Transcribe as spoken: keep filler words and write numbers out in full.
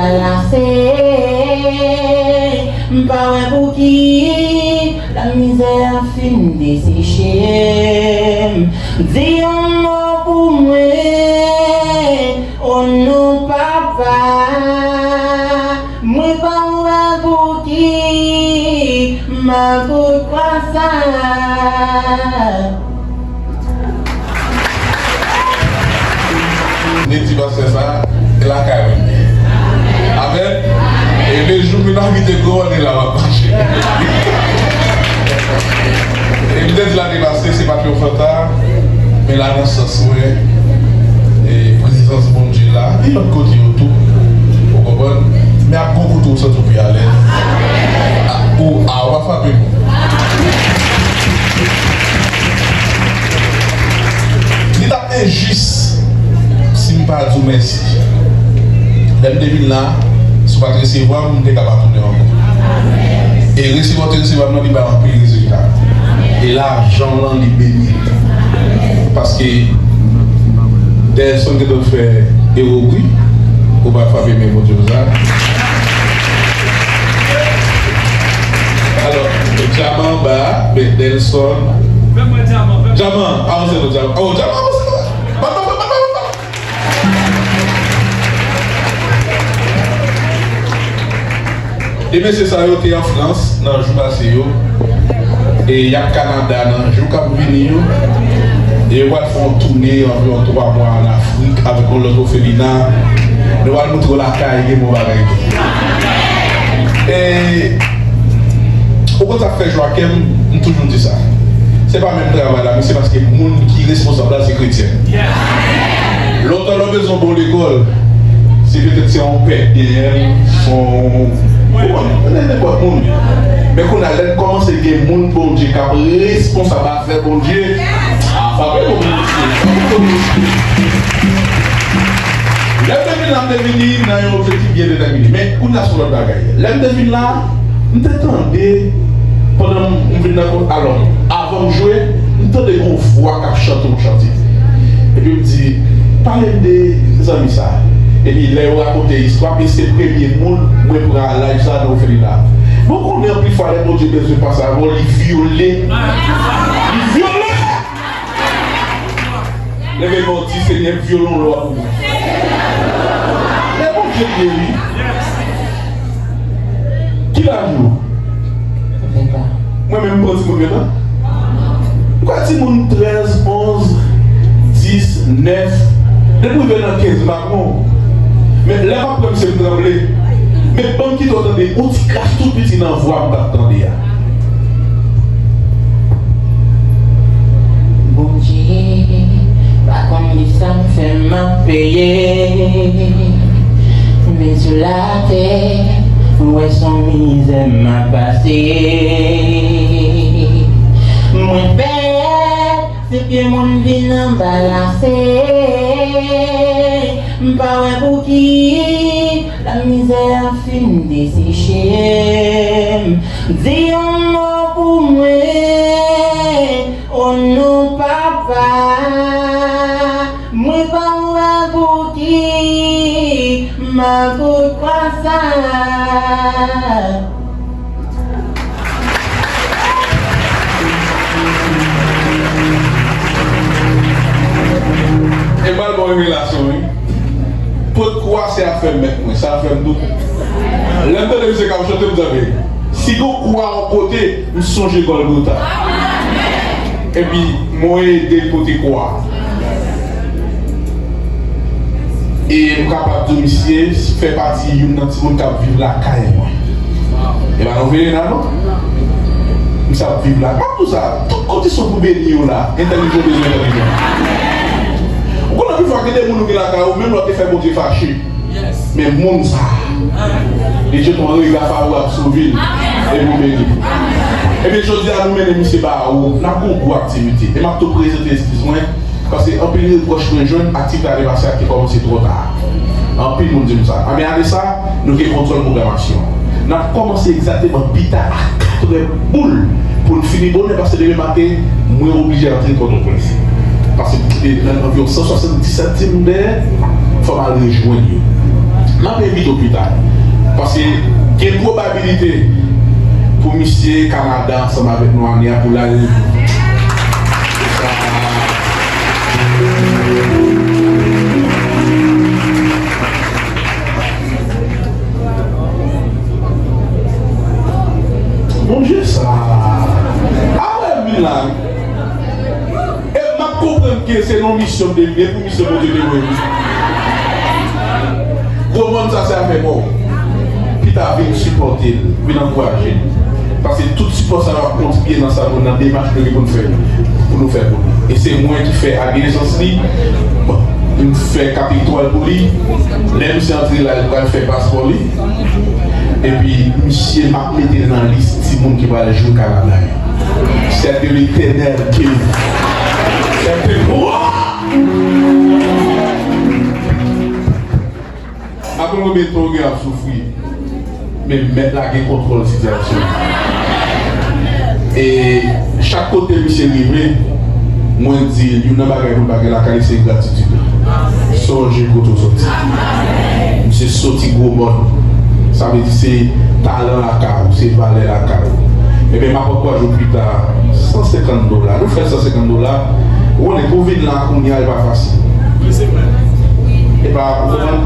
Lase, m pa wè pou ki lagrimè a fin deseche m. Di yon mo pou mwen, o non papa. Mwen pa wè pou ki m ap kout kwa sa. Ni ti pastè sa, e lakay mwen li ye. Amèn. E le jou moun abite gwo, li la w ap mache. E m te di lane pase, se pa t yon fanta, men la nan sans mwen, e prezans Bondye la, li lòt kote yo tou. Ou konprann? Men ap gon kote ou santi w pi alèz. A, ou, a, w ap frape moun. Li t ap enjis si m pa di w mèsi. Lè m te vin la, si w pa t resevwa m, m te ka pa tounen ankò. E resevwa w te resevwa m nan, li bay anpil rezilta. E lajan w lan, li beni. Paske Delson gentan fè erè wi. Ou pa frape men Bondye konsa. Alò, dyaman anba, men Delson. Dyaman, avanse non, dyaman. Oh, dyaman, avanse non. Bat, bat, bat, bat, bat, bat. E mesye sa yo te an Frans nan jou pase yo. E y ap Kanada nan jou k ap vini yo. E yo pral fè yon toune anviwon twa mwa ann Afrik avèk yon lòt òfelina. Nou pral montre w lakay gen bon bagay tou. E ou konn sa k fè jwa kè m, m toujou di sa. Se pa menm travay la, men se paske moun ki responsab la se kretyen. Lontan lè w bezwen yon bon lekòl, se petèt se yon pè k genyen l, se yon, ou konn, nenpòt moun. Men kounye a, lè n kòmanse gen moun Bondye k ap responsab afè Bondye, a, frape pou Bondye, frape pou Bondye. Lè m te vin la, m te vini nan yon objektif byen detèmine. Men kounye a, se yon lòt bagay. Lè m te vin la, m te tande, pandan m vin nan, alò, avan m jwe, m tande yon vwa k ap chante yon chante. Epi m di, pale m de zanmi sa. Epi lè yo rakonte istwa, men se premye moun mwen pran live sa nan òfelina. Men w konnen anpil fwa lè Bondye bezwen pase avè w, li vyole. Li vyole! Leve men w di, Senyè, vyole yon lwa pou mwen. Men Bondye byen wi. Ki laj ou? Ventan. Mwen menm m pran timoun ventan. Ou ka timoun trèz, onz, dis, nèf. Depi w rive nan kenz, m pa pran w. Men lè m ap pran misye, m tranble. Men ban m kite w tande yon ti kras tou piti nan vwa m t ap tande a. Bondye pa konn kisa m fè m ap peye. Men sou latè, mwen wè se yon mizè m ap pase. Mwen pè, se pye moun vin anbalase. M pa wè pou ki lagrimè a fin deseche m. Di yon mo pou mwen, o non papa. Mwen pa wè pou ki m ap kout kwa sa. E m pral ba w revelasyon wi. Pot kwa se afè mèt mwen, se afè m tou. Lè m tande misye k ap chante, m di, "Anben, si gon kwa yon kote, m sonje Gòlgota." Epi mwen ede l pote kwa. E m kapab di w misye fè pati youn nan timoun k ap viv lakay mwen. E pa nan òfelina non. Misye ap viv la. M ap di w sa, tout kondisyon pou beni yo la, entèlijans bezwen entèlijans. Ou konn anpil fwa gen de moun ou gen lakay ou, menm lè w te fè Bondye fache. Men moun sa a, li jete yon rega favorab sou vi l, epi w beni. Ebyen, jodi a, nou mennen misye ba ou, n ap gen yon gwo aktivite. E m ap tou prezante eskiz mwen, paske anpil repwòch mwen jwenn, aktivite ane pase a te kòmanse twò ta. Anpil moun di m sa. Anben, ane sa, nou gen kontwòl pwogramasyon an. N ap kòmanse egzakteman pita a katrè boul pou n fini bonè, paske demen maten, mwen oblije antre Pòtoprens. Paske m kite nan anviwon san swasanndisèt tim dèyè, fò m al rejwenn yo. M ap envite w pita. Paske gen pwobabilite pou misye Kanada ansanm avèk nou ane a pou l al. Bondye sa. A wè, vin la. E m ap konprann ke se nan misyon m te vini, e pou misyon Bondye te voye m. Gwo mòn sa se afè pa w. Pita vin sipòte l, vin ankouraje l. Paske tout sipò sa yo ap kontribye nan sa nou, nan demach nou gen pou n fè, pou nou fè pou nou. E se mwen ki fè agrizans li. Bon, m fè kat etwal pou li. Lè misye antre la, li pral fè paspò li. Epi, misye m ap mete l nan lis timoun ki pral jwe Kanada yo. C'est de l'Éternel qui nous. C'est de moi. Apre mwen, beton gen ap soufri. Men mèt la gen kontwòl sitiyasyon. E chak kote misye rive, mwen di l, youn nan bagay pou l pa gen lakay li, se gratitid. Sonje kote w soti. Misye soti gwo mòn. Sa vle di se talan lakay ou, se valè lakay ou. Ebyen, m ap ankouraje w pita, san senkant dola. Nou fè san senkant dola. Ou konnen, pou vin la kounye a, e pa fasil. E pa, ou konprann?